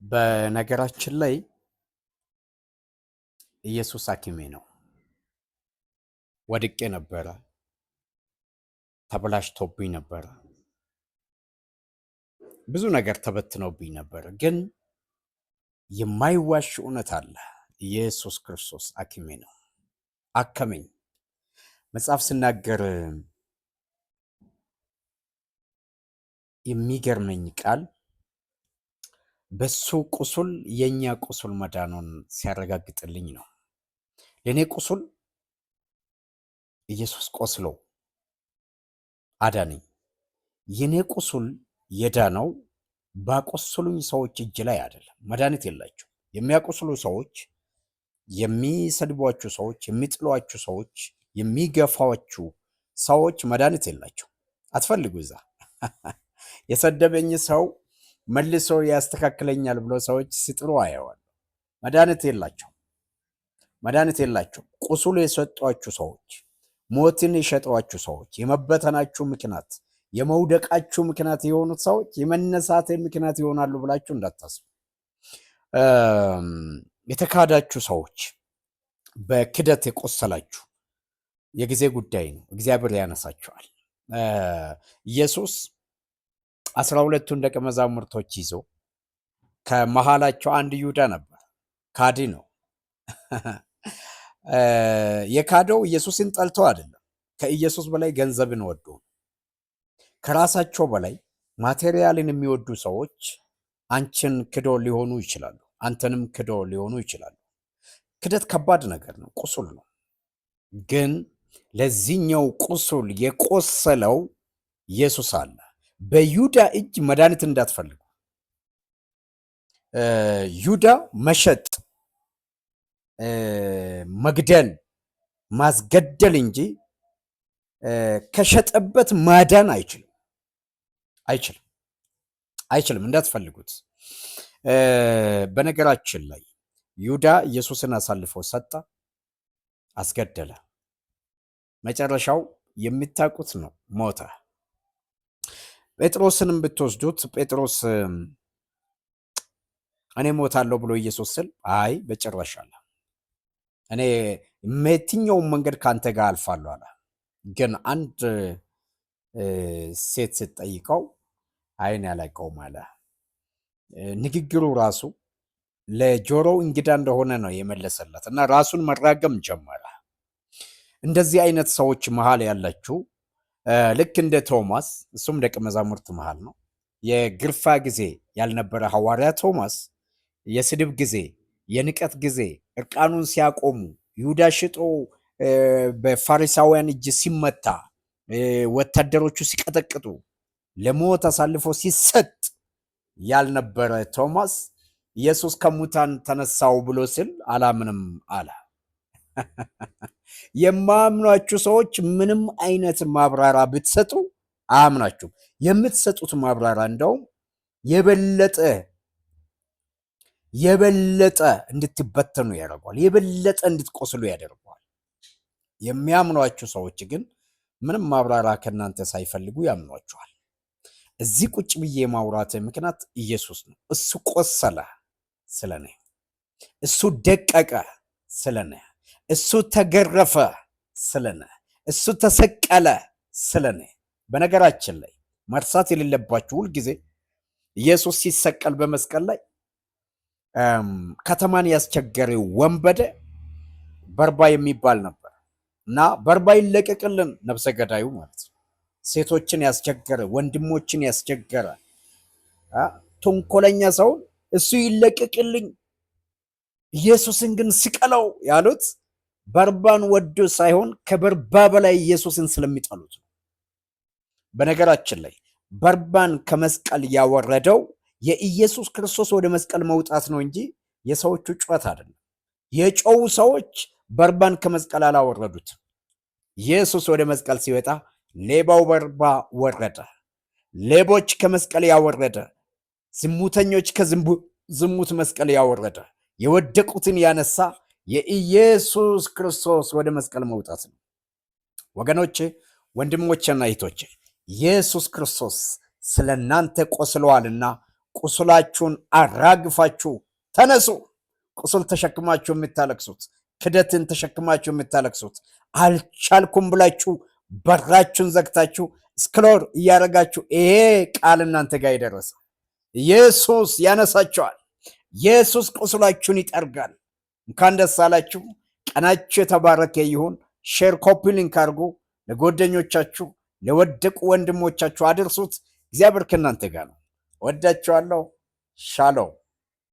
በነገራችን ላይ ኢየሱስ ሐኪሜ ነው። ወድቄ ነበረ፣ ተበላሽቶብኝ ነበረ፣ ብዙ ነገር ተበትኖብኝ ነበረ። ግን የማይዋሽ እውነት አለ። ኢየሱስ ክርስቶስ ሐኪሜ ነው፣ አከመኝ። መጽሐፍ ስናገር የሚገርመኝ ቃል በሱ ቁስል የእኛ ቁስል መዳኑን ሲያረጋግጥልኝ ነው። ለእኔ ቁስል ኢየሱስ ቆስሎ አዳነኝ። የኔ ቁስል የዳነው ባቆሰሉኝ ሰዎች እጅ ላይ አይደለም። መድኃኒት የላቸው። የሚያቆስሉ ሰዎች፣ የሚሰድቧችሁ ሰዎች፣ የሚጥሏችሁ ሰዎች፣ የሚገፋችሁ ሰዎች መድኃኒት የላቸው። አትፈልጉ። እዛ የሰደበኝ ሰው መልሶ ያስተካክለኛል ብሎ ሰዎች ሲጥሩ አየዋለሁ። መድኃኒት የላቸው፣ መድኃኒት የላቸው። ቁስሉ የሰጧችሁ ሰዎች፣ ሞትን የሸጧችሁ ሰዎች፣ የመበተናችሁ ምክንያት፣ የመውደቃችሁ ምክንያት የሆኑት ሰዎች የመነሳት ምክንያት ይሆናሉ ብላችሁ እንዳታስቡ። የተካዳችሁ ሰዎች፣ በክደት የቆሰላችሁ የጊዜ ጉዳይ ነው። እግዚአብሔር ያነሳችኋል። ኢየሱስ 12ቱን ደቀ መዛሙርቶች ይዞ ከመሃላቸው አንድ ይሁዳ ነበር። ካዲ ነው። የካደው ኢየሱስን ጠልቶ አይደለም። ከኢየሱስ በላይ ገንዘብን ወዶ፣ ከራሳቸው በላይ material ን የሚወዱ ሰዎች አንቺን ክዶ ሊሆኑ ይችላሉ። አንተንም ክዶ ሊሆኑ ይችላሉ። ክደት ከባድ ነገር ነው፣ ቁስል ነው። ግን ለዚህኛው ቁስል የቆሰለው ኢየሱስ አለ። በይሁዳ እጅ መድኃኒት እንዳትፈልጉ። ይሁዳ መሸጥ፣ መግደል፣ ማስገደል እንጂ ከሸጠበት ማዳን አይችልም፣ አይችልም፣ አይችልም። እንዳትፈልጉት። በነገራችን ላይ ይሁዳ ኢየሱስን አሳልፎ ሰጠ፣ አስገደለ። መጨረሻው የሚታውቁት ነው፣ ሞተ። ጴጥሮስንም ብትወስዱት ጴጥሮስ እኔ ሞታለሁ ብሎ ኢየሱስ ስል አይ በጭራሽ አለ። እኔ የትኛውን መንገድ ከአንተ ጋር አልፋለሁ አለ። ግን አንድ ሴት ስትጠይቀው አይን ያላቀውም አለ። ንግግሩ ራሱ ለጆሮው እንግዳ እንደሆነ ነው የመለሰለት እና ራሱን መራገም ጀመረ። እንደዚህ አይነት ሰዎች መሃል ያላችሁ ልክ እንደ ቶማስ፣ እሱም ደቀ መዛሙርት መሃል ነው። የግርፋ ጊዜ ያልነበረ ሐዋርያ ቶማስ የስድብ ጊዜ፣ የንቀት ጊዜ እርቃኑን ሲያቆሙ፣ ይሁዳ ሽጦ በፋሪሳውያን እጅ ሲመታ፣ ወታደሮቹ ሲቀጠቅጡ፣ ለሞት አሳልፎ ሲሰጥ ያልነበረ ቶማስ ኢየሱስ ከሙታን ተነሳው ብሎ ሲል አላምንም አለ። የማያምኗችሁ ሰዎች ምንም አይነት ማብራሪያ ብትሰጡ አያምናችሁም። የምትሰጡት ማብራሪያ እንደውም የበለጠ የበለጠ እንድትበተኑ ያደርገዋል። የበለጠ እንድትቆስሉ ያደርገዋል። የሚያምኗችሁ ሰዎች ግን ምንም ማብራሪያ ከእናንተ ሳይፈልጉ ያምኗችኋል። እዚህ ቁጭ ብዬ የማውራት ምክንያት ኢየሱስ ነው። እሱ ቆሰለ ስለኔ፣ እሱ ደቀቀ ስለኔ፣ እሱ ተገረፈ ስለኔ፣ እሱ ተሰቀለ ስለኔ። በነገራችን ላይ መርሳት የሌለባችሁ ሁልጊዜ ኢየሱስ ሲሰቀል በመስቀል ላይ ከተማን ያስቸገረው ወንበዴ በርባ የሚባል ነበር እና በርባ ይለቀቅልን፣ ነብሰ ገዳዩ ማለት ነው። ሴቶችን ያስቸገረ፣ ወንድሞችን ያስቸገረ ተንኮለኛ ሰውን እሱ ይለቀቅልኝ፣ ኢየሱስን ግን ስቀለው ያሉት በርባን ወዶ ሳይሆን ከበርባ በላይ ኢየሱስን ስለሚጠሉት ነው። በነገራችን ላይ በርባን ከመስቀል ያወረደው የኢየሱስ ክርስቶስ ወደ መስቀል መውጣት ነው እንጂ የሰዎቹ ጩኸት አይደለም። የጮው ሰዎች በርባን ከመስቀል አላወረዱት። ኢየሱስ ወደ መስቀል ሲወጣ ሌባው በርባ ወረደ። ሌቦች ከመስቀል ያወረደ፣ ዝሙተኞች ከዝሙት መስቀል ያወረደ፣ የወደቁትን ያነሳ የኢየሱስ ክርስቶስ ወደ መስቀል መውጣት ነው። ወገኖቼ፣ ወንድሞቼና እህቶቼ ኢየሱስ ክርስቶስ ስለ እናንተ ቆስለዋልና ቁስላችሁን አራግፋችሁ ተነሱ። ቁስል ተሸክማችሁ የምታለቅሱት፣ ክደትን ተሸክማችሁ የምታለቅሱት፣ አልቻልኩም ብላችሁ በራችሁን ዘግታችሁ scroll እያደረጋችሁ ይሄ ቃል እናንተ ጋር የደረሰ ኢየሱስ ያነሳችኋል። ኢየሱስ ቁስላችሁን ይጠርጋል። እንኳን ደስ አላችሁ። ቀናችሁ የተባረከ ይሁን። Share፣ copy link አድርጉ። ለጓደኞቻችሁ፣ ለወደቁ ወንድሞቻችሁ አድርሱት። እግዚአብሔር ከእናንተ ጋር ነው። ወዳችኋለሁ። ሻሎም።